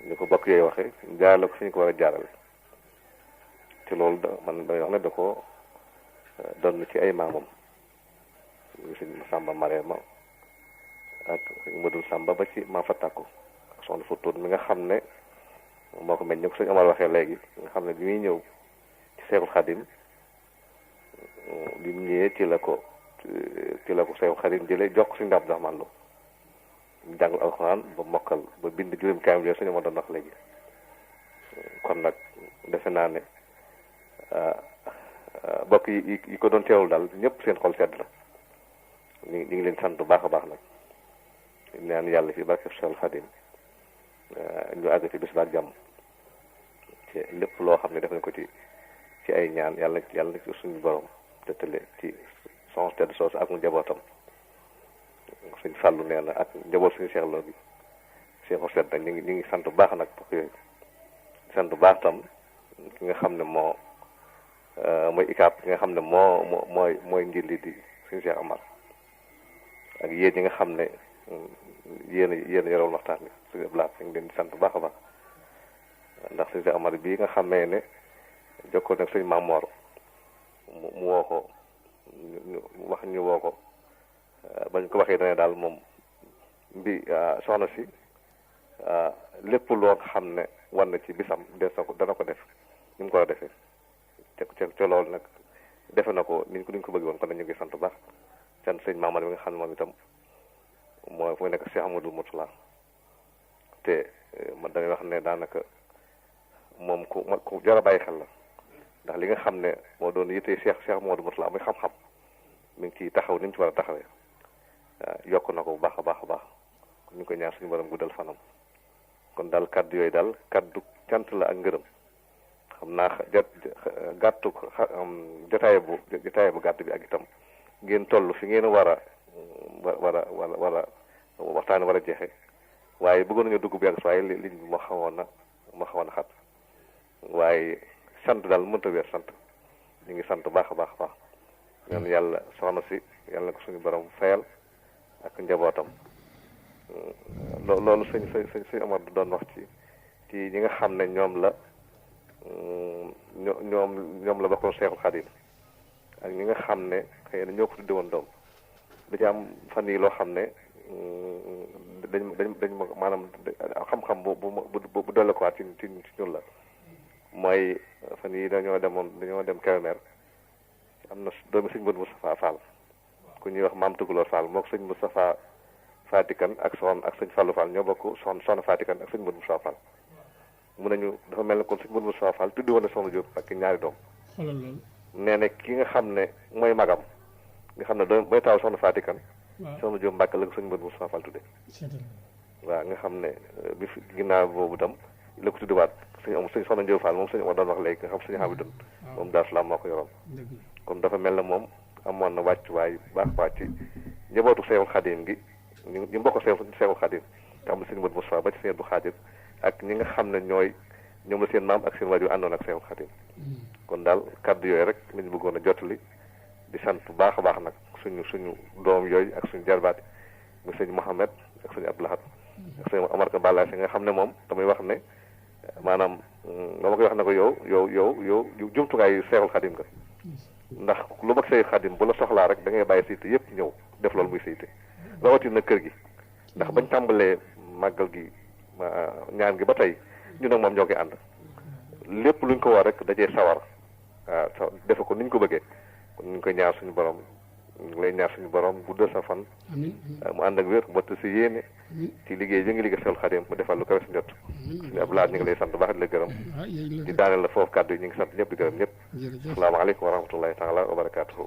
ñu ko bokk yooyu waxee jaarale ko fi ñu ko war a jaarale ci loolu man day wax ne da ko doon ci ay maamam ñu Sëñ Sàmba Mareema ak Modou Sàmba ba ci Maam Fatakku ak Soxna Fatou mi nga xam ne moo ko mel ni ko sëñ Omar waxee léegi nga xam ne bi muy ñëw ci Seexul Xadim bi mu ñëwee ci la ko Seexul Xadim jëlee jox ko suñu Abdu Rahmaan Lo mu jàngal alxuraan ba mokkal ba bind juróom kaamil yooyu sëñ Omar doon wax léegi kon nag defe naa ne bokk yi ko doon teewul daal ñëpp seen xol sedd na ñu ngi leen sant bu baax a baax nag ñaan yàlla fi barke Seexul Xadim ñu àgg ci bis ba ak jàmm ci lépp loo xam ne def nañ ko ci ay ñaan yàlla na ci suñu borom te tële ci son tedd soosu ak mu njabootam suñ fàllu nee na ak njaboot suñu Seex Lo bi Seexu sedd nag ñu ngi sant bu baax nag bokk yooyu sant bu baax tam ki nga xam ne mooy ICAP ki nga xam ne mooy ngir li di suñu Seex Amar ak yéen ñi nga xam ne yéen yoroon waxtaan bi suñu blaat ñu ngi leen di sant bu baax a baax ndax suñu Seex Amar bii nga xamee ne jokkoo nag sëñ Mamor mu woo ko ñu woo ko bañ ko waxee dane daal moom soxna si lépp loo xam ne war na ci bisam dana ko def ni mu ko war a defee ca loolu nag defe na ko niñ ko bëgg woon kon ñu ngi sant bu baax sant sëñ Mamor bi nga xam ne moom itam mooy fu nekk Cheikh Amadou Moutala te man damay wax ne daanaka moom ku jar a bàyyi xel la ndax li nga xam ne moo doon yitee Cheikh Amadou Moutala muy xam-xam mi ngi ciy taxaw ni mu ci war a taxawee yokk na ko bu baax a baax a baax ñu ngi ko ñaan suñu borom guddal fanam kon daal kaddu yooyu daal kaddu cant la ak ngërëm xam naa gàttu jotaay bu gàtt bi ak itam ngeen toll fi ngeen war a waxtaan war a jeexe waaye bëggoon nañu dugg bu yàgg waaye liñ bi moo xawoon a xat waaye sant daal mënta weer sant ñu ngi sant baax a baax a baax ñaan yàlla soxna si yàlla na ko suñu borom fayal ak njabootam loolu sëñ Omar du doon wax ci ñi nga xam ne ñoom la bokkoon Seexul Xadim ak ñi nga xam ne xëy na ñoo ko tudde woon doom da ci am fan yi loo xam ne dañ maanaam xam-xam bu dolle ko waat ci ñun la mooy fan yi dañoo dem Kébémer am na doomi sëñ Modou Moustapha Fall ku ñuy wax maam Tukulóor Fall moo ko sëñ Moustapha Fatikan ak sëñ Fallou Fall ñoo bokk soxna Fatikan ak sëñ Modou Moustapha Fall mun nañu dafa mel ne kon sëñ Modou Moustapha Fall tuddi woon na Soxna Diop ak ñaari doom nee na ki nga xam ne mooy magam nga xam ne mooy taaw soxna Fatikan Soxna Diop Mbàkke la ko sëñ Modou Moustapha Fall tudde waaw nga xam ne bi fi ginnaaw boobu tam la ko tuddiwaat sëñ Soxna Diop Fall moom sëñ moo doon wax léegi nga xam sëñ Hamidou moom Daaru Salaam moo ko yoroon kon dafa mel ne moom amoon na wàccuwaay baax ci njabootu Seexul Xadim gi ñu mbokk Seexul Xadim te am na sëñ Modou Moustapha ba ci sëñ Abdou Khadir ak ñi nga xam ne ñoom la seen maam ak seen waajur àndoon ak Seexul Xadim kon daal kaddu yooyu rek lañu bëggoon a jottali di sant bu baax a baax nag suñu doom yooyu ak suñu jarbaat muy sëñ Mohamed ak sëñ Abdou Lahad ak sëñ Omar Ka Balla si nga xam ne moom damay wax ne maanaam dama koy wax ne ko yow jumtukaayu Seexul Xadim nga ndax lu mag Seexul Xadim bu la soxlaa rek da ngay bàyyi siite yëpp ñëw def loolu muy siite rawatina kër gi ndax bañ tàmbalee màggal gi ñaan gi ba tey ñu nag moom ñoo koy ànd lépp luñ ko war rek dajee sawar defe ko niñ ko bëggee kon ñu ngi koy ñaar suñu borom ñu ngi lay ñaar suñu borom guddal sa fan mu ànd ak wér mbott si yéene ci liggéey bi nga liggéey Seexul Xadiim mu defal lu kawe si njot suñu Abdoulaye ñu ngi lay sant baax di la gërëm di daaneel la foofu kàddu yi ñu ngi sant ñëpp di gërëm ñëpp asalaamaaleykum wa rahmatullahi taala wa barakaatuhu.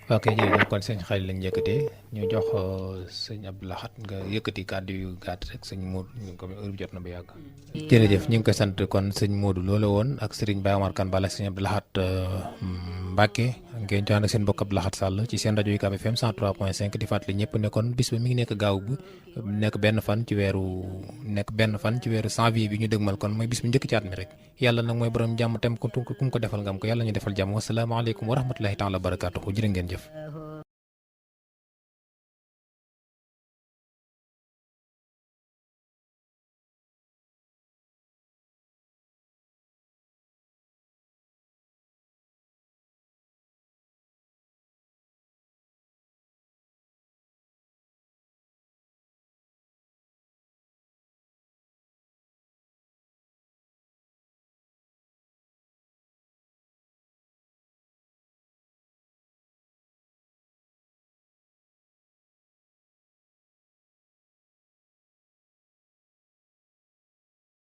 ok jërëjëf kon sëñ Xalil lañ yëkkatee ñu jox sëñ Abdou Lahad nga yëkkati kàddu yu gàtt rek sëñ Modou comme heure bi jot na ba yàgg. jërëjëf ñu ngi koy sant kon sëñ Modou loola woon ak sëriñ Baye Omar Kane Balla sëñ Abdou Lahad Mbacke ngeen jox nag seen mbokk Abdou Lahad Sall ci seen rajo UCAB FM 103.5 di fàttali ñëpp ne kon bis ba mi ngi nekk gaaw bu nekk benn fan ci weeru janvier bi ñu dëgmal kon mooy bis bu njëkk ci at mi rek yàlla nag mooy borom jàmm tem ku mu ko defal nga am ko yàlla ñu defal jàmm wasalaamaaleykum wa rahmatullahi taala wa barakaatuhu jërë ngeen jëf